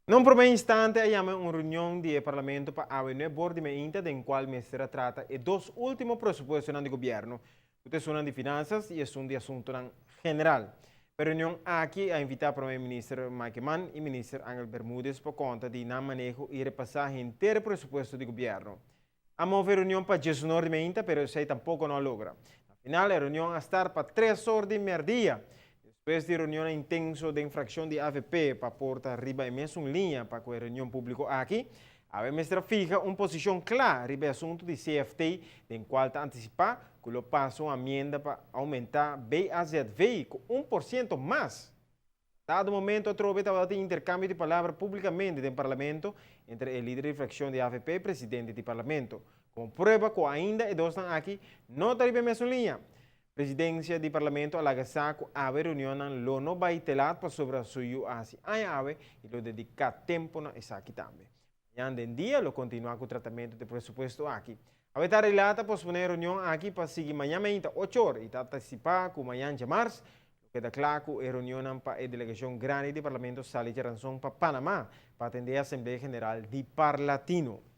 Na un promé instante a yama un reunion di e Parlamento pa awe 9 or di mainta, den cual mester a trata e dos ultimo presupuestonan di gobierno, cu ta esunnan di Finanzas y esun di Asuntonan General. Pa e reunion aki a invita Prome Minister Mike Eman y Minister Angel Bermudez pa conta di nan maneho y repasa henter e presupuesto di gobierno. A move e reunion pa 11 or di mainta, pero esey tampoco no a logra. Na final e reunion a start pa 3 or di merdia. Despues di reunion intenso den fraccion di AVP pa por ta riba e mesun liña pa cu e reunion publico aki, awe mester fija un posicion cla riba e asunto di CFT, den cual ta anticipa cu lo pasa un enmienda pa aumenta BAZV cu 1% mas. Dado momento, atrobe tabatin intercambio di palabra publicamente den Parlamento entre e lider di fraccion di AVP y presidente di Parlamento, como prueba cu ainda e dos aki no ta riba mesun liña. Presidencia di Parlamento a laga sa cu awe reunion lo no bay te laat pasobra su yiu a haci aña awe y lo dedica tempo na esaki tambe. Mañan den dia lo continua cu tratamento di presupuesto aki. Awe ta relata pospone e reunion aki pa sigui mañan mainta 8 or y ta anticipa cu mañan diamars lo keda cla cu e reunion pa e delegacion grandi di Parlamento sali diaranson pa Panama pa atende e Asamblea General di Parlatino.